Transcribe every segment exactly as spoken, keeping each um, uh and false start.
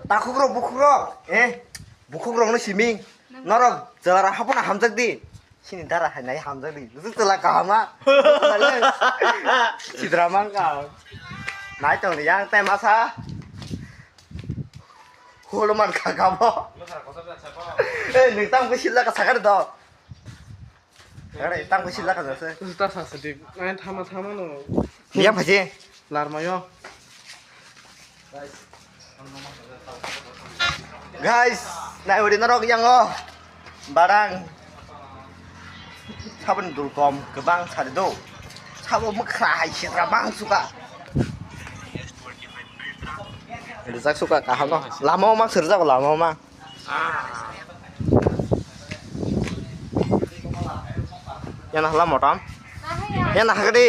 Takhuk rok, bukhuk rok, eh, bukhuk rok no siming, norok jelara hapona hamjak di. Sini dara hai nai hamjak di. Lusu tela kahama. Sidra mang ka. Nai tong yang tai masa. Holo man ka ka bo. Eh, nung tang ko sila ka sakar do. Are tang ko sila ka jase. Lusu ta sa sa di. Nai thama thama no. Yang phaji. Larmayo. Guys, nai uri norok yang o. Barang. Sabun dulkom kebang sari do. Sabo mekra hai sira bang suka. Rijak suka kaham no. Lama o mang sirjak lama o mang. Yang nahla motam. Yang nahagadi.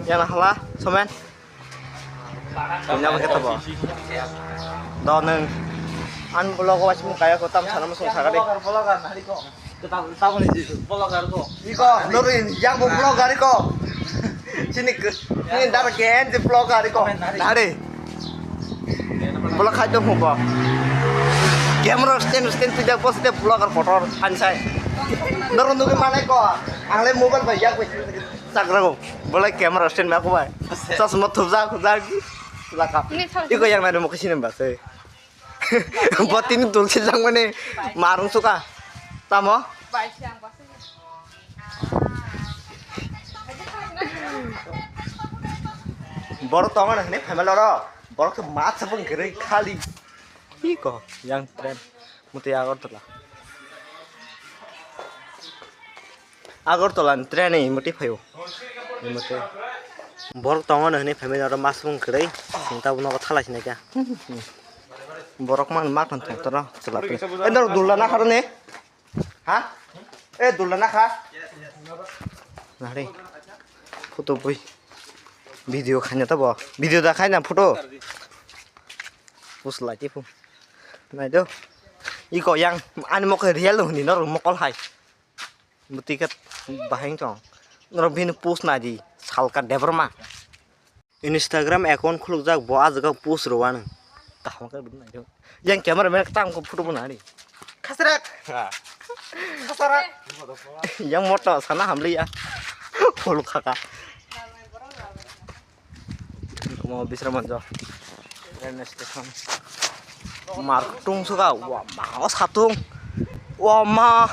Yang nahla somen. Punya pakai tabo. Do nung. An vlog o wasim kaya ko tam sana musung sagadi. Iko norin yang bo vlogger iko. Sini ke ini dara ken di vlogger iko. Nari. Vlog khai to hubo. Camera stand stand tidak pos tidak vlogger kotor ansai. Noron dugi manai ko. Angle mobile bai yak bai. Sakrago, bolai camera stand ba kubai. Chasma thupjak thupjak. Laka. Ini thang. Iko yang nari mukhe sini ba se. Bo tini dulsi jang mane marung suka. Tamo? Bai siang ba se. Borok tongo na hini family oro. Borok ke mat sabung gere khali. Iko yang tren. Muti Agartala. Agartala ni train ni muti phaio. Muti. Borok tongo no hinui phaimani oro masung kwrwi. Sing tabuk nogo thalai sinai kha. Borok man ma thang thang toro chwla twi. Eh, norok dulna nakha rw ne? Ha? Eh, dulna nakha? Nari. Photo bui. Video khaina tabo. Video da khaina photo. Puslai tipu. Nai do. Iko yang ani mokol real huni norok mokol hai. Bwtwi khe bahai wng tong. Norok bini post nai di, Salka Debbarma. Instagram account khulukjak, bo ah jaga post rwani. Kaham khe bini nai do. Yang camera man tang ko photo bo nani. Khasrak. Ha. Khasrak. Yang moto sana hamliya. Phul khaka. Omo Bisramganj railway station. Mar kutung suka, wama, o satung. Wama,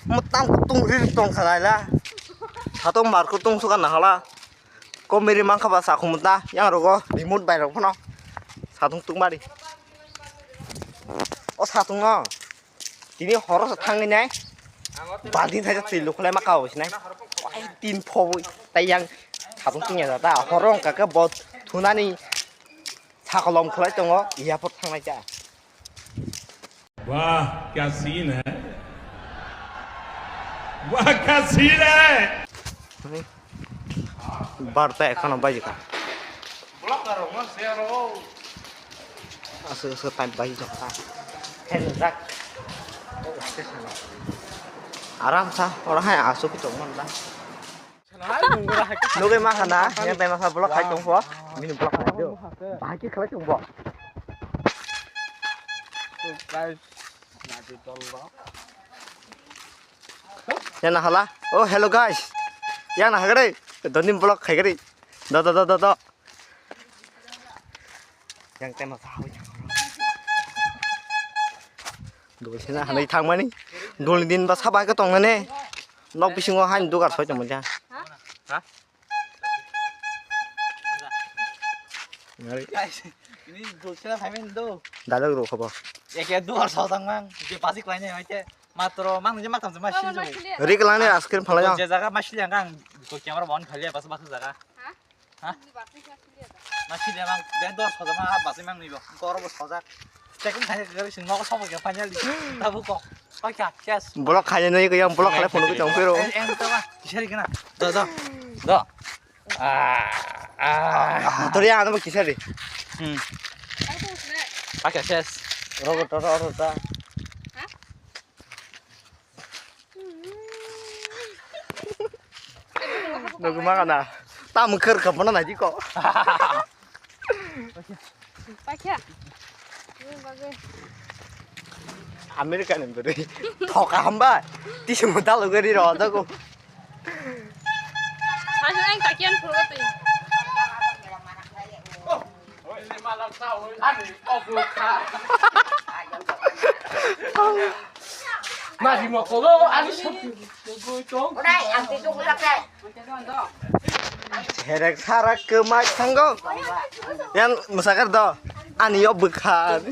mwtang kutung ri tong kha naila. Satung mar kutung suka nahala. Komiri mankha ba sakhumta, yang rogo remote bai rok phano. Satung tungmari. O satung no. Tini horo se thangwi nai. Balti thai twi lukhulai ma kao sinai. Ai tin phobwi tai yang satung tingya da ta horo wngka khe bo thunani sakolom khwlai tongo airport thangnai cha. वाह क्या सीन है। वाह क्या सीन है। Barta ekhono baji kha. Aswk aswk time baji tong kha. Aram sa oro hai aswk tong man da. Nugwi ma khana yang time sa vlog khai tong pho. Bini vlog khai do. Bahai khe khlai tong bo. Yang nahala. Oh, hello guys. Yang nahagre. Doni vlog khai gre. Do do do do do. Yang tema sawi. Dol sina hanai thangmani. Dol din ba sabai ka tongmani. Nok bisingo han dugar soi tongmani. Ha? Ini dulce na payment do. Dalok ro khobo. Eke duar sojak mang, je basi klainai hoite. Matro mang je makam je ma sini. Rik lang ni ice cream phalai. Je jaga ma sili ang, ko camera bon khali bas bas jaga. Ha? Ma sili mang, be duar sojak ma basi mang nibo. Koro bo sojak. Tekum khai gari sing nogo sobo ke final di. Tabu ko. Oke, yes. Bolok khai nai yang bolok khai phone ko chong pero. Eng to ma, kisari kena. Do do. Do. Ah, ah. Tori ano kisa de. Hmm. Pakai ses. Rogo to rogo ta. Nugwi mangana. Tam khar khapna naidi ko. Pakya. Bagwi. America ni bwrwi. Thoka hamba. Tisi mo dalo gari ro dago. Sajo ang takian phuru twi. Mari mo kolo ani sop. Udah, yang itu udah kayak. Herek sarak ke mai thango. Yang musakar do. Ani yo bwkha.